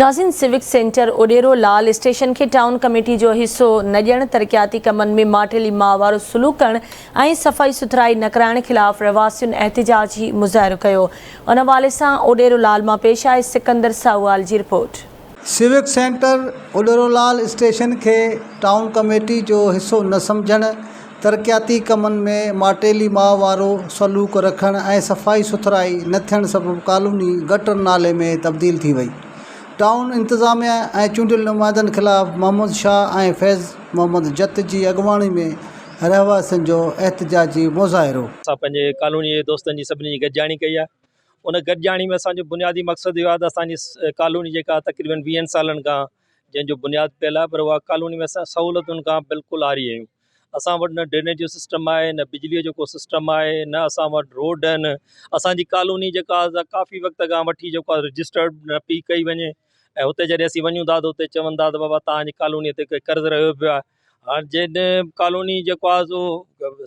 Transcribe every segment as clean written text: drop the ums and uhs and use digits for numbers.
ناظرين civic centre Udero Lal station کي town committee جو حصو نه ڏيڻ، ترقياتي ڪمن ۾ ماٽيلي ماء وارو سلوڪ ڪرڻ ۽ صفائي سٿرائي نه ڪرائڻ خلاف رهواسين احتجاجي مظاهرو ڪيو. ان حوالي سان اڏيرو لال مان پيش آهي سڪندر ساهوال جي report. Civic centre Udero Lal station کي ٽائون ڪميٽي جو حصو نه سمجهڻ، ترقياتي ڪمن ۾ ماٽيلي ماء وارو سلوڪ رکڻ ۽ صفائي سٿرائي نه ٿيڻ سبب ڪالوني گٽر نالي ۾ تبديل ٿي وئي. ٽائون انتظاميا ۽ چونڊيل نمائندن خلاف محمد شاهه ۽ فيض محمد جت جي اڳواڻي ۾ رهواسين جو احتجاجي مظاهرو. اسان پنهنجي ڪالوني جي دوستن جي سڀني جي گڏجاڻي ڪئي آهي ان گڏجاڻي ۾ اسان جو بنيادي مقصد اهو آهي ته اسان جي ڪالوني جيڪا تقريبن ويهن سالن کان جنهن جو بنياد پيل آهي پر اها ڪالوني ۾ اسان سهولتن کان بلڪل عاري آهيون اسان وٽ نه ڊرينيج جو سسٽم آهي نه بجليء جو ڪو سسٽم آهي نه اسان وٽ روڊ آهن اسانجي ڪالوني جيڪا آهي ڪافي وقت کان وٺي جيڪو آهي رجسٽرڊ نه پئي ڪئي وڃي ۽ اتي جڏهن اسين وڃون ٿا ته اتي چون ٿا ته بابا توهان جي ڪالوني تي قرض رهيو پيو آهي هاڻي جنهن ڪالوني جيڪو آهي سو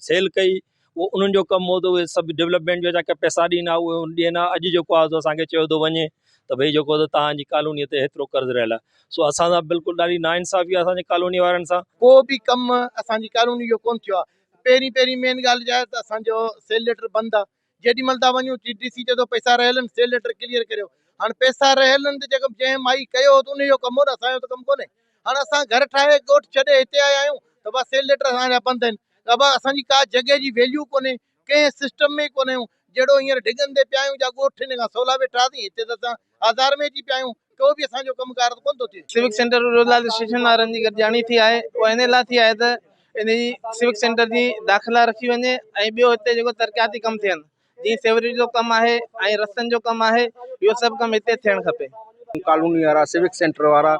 سيل ڪئي اهو انهن جو ڪم هو ته اهي سڀ ڊولپمينٽ جا جيڪا پئسا ڏيندا اهي ڏين ها اڄ جيڪو آهي سو اسان کي چيو ٿو وڃي ته ڀئي جيڪو ته توهان جي ڪالوني تي هيترو قرض رهيل آهي سو اسان سان بلڪل ڏاڍي نا انصافي آهي اسان جي ڪالوني وارن سان. ڪو به ڪم اسان جي ڪالوني جو ڪونه ٿيو آهي پهرين پهرين مين ڳالهه اها آهي ته اسان جو سيل ليٽر بند آهي جيڏي مهل ٿا وڃون ڊي سي چئي ٿو پئسا رهيل آهن سيل ليٽر ڪليئر ڪريو هاڻ پئسا رهيل آهن ته جيڪو جنهن مائي ڪيو هو ته ان جو ڪم هو نه اسان جو ته ڪم ڪونهي هاڻ اسان گهر ٺاهي ڳوٺ ڇڏي هتي آيا آهيون ته بابا سيل ليٽر اسان جا بند آهن بابا اسان جي ڪا جڳهه جي ويليو ڪونهي ڪنهن سسٽم ۾ ڪونهي آهيون جهڙو هينئر ڍڳن تي پيا آهيون جا ڳوٺ هن کان سولا ويٺا هئاسين هتي ته اسان آزار ۾ اچي پيا آهيون ڪو به اسان جو ڪم ڪار ڪونه ٿو ٿئي. سوڪ سينٽر روزلال اسٽيشن وارن جي گڏجاڻي ٿي آهي اها ان لاء ٿي آهي ته ان جي سوڪ سينٽر جي داخلا رکي وڃي ۽ ٻيو هتي جيڪو ترقياتي ڪم ٿين جيئن سيوريج جو ڪم آهي ۽ رستن جو ڪم آهي اهو سڀ ڪم هتي ٿيڻ کپي. ڪالوني وارا سوڪ سينٽر وارا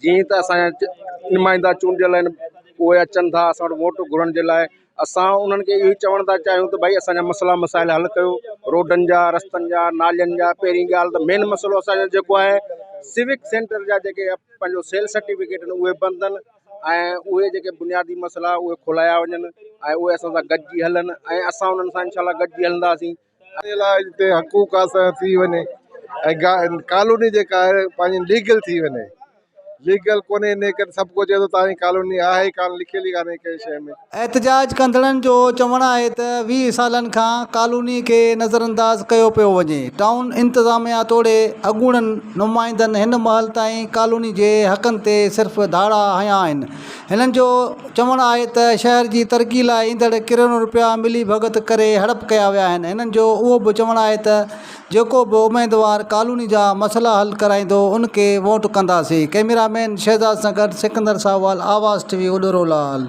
جيئن ته اسان جا نمائندا چونڊيل آهن اهي اچن ٿا اسان وٽ ووٽ گهرڻ جي لاء اسان انهن کي اهو ئي چوڻ ٿا چاهيون ته ڀائي اسان جا مسئلا مسائل حل ڪيو روڊن جا رستن جا نالين جا پهرين ڳالهه ته مين مسئلو اسان جو جيڪو آهي سوڪ سينٽر جا جيڪي پنهنجو سيل سرٽيفڪيٽ آهن اهي بند آهن ۽ اهي جيڪي بنيادي مسئلا اهي کولايا وڃن ۽ اهي اسان سان گڏجي هلن ۽ اسان انهن سان انشاء الله گڏجي هلنداسين ان لاء جتي حقوق اسان جا ٿي وڃي ۽ ڪالوني جيڪا آهي پنهنجي ليگل ٿي وڃي ليگل ڪونهي ان ڪري سڀ ڪو چئي ٿو توهان جي ڪالوني آهي ئي ڪانه لکيل ئي ڪانهي ڪنهن شيء ۾. احتجاج ڪندڙن جو چوڻ آهي ته 20 سالن کان ڪالوني کي نظرانداز ڪيو پيو وڃي، ٽائون انتظاميا توڙي اڳوڻن نمائندن هن مهل تائين ڪالوني جي حقن تي صرف ڌاڙا هنيا آهن، هنن جو چوڻ آهي ته شهر جي ترقي لاء ايندڙ ڪروڙين رپيا ملي ڀڳت ڪري هڙپ ڪيا ويا آهن هنن جو اهو به چوڻ آهي ته جيڪو به اميدوار ڪالوني جا مسئلا حل ڪرائيندو ان کي ووٽ ڪنداسين ڪئميرا مين شهزاد سان گڏ سڪندر ساهوال آواز ٽي وي اڏورو لال.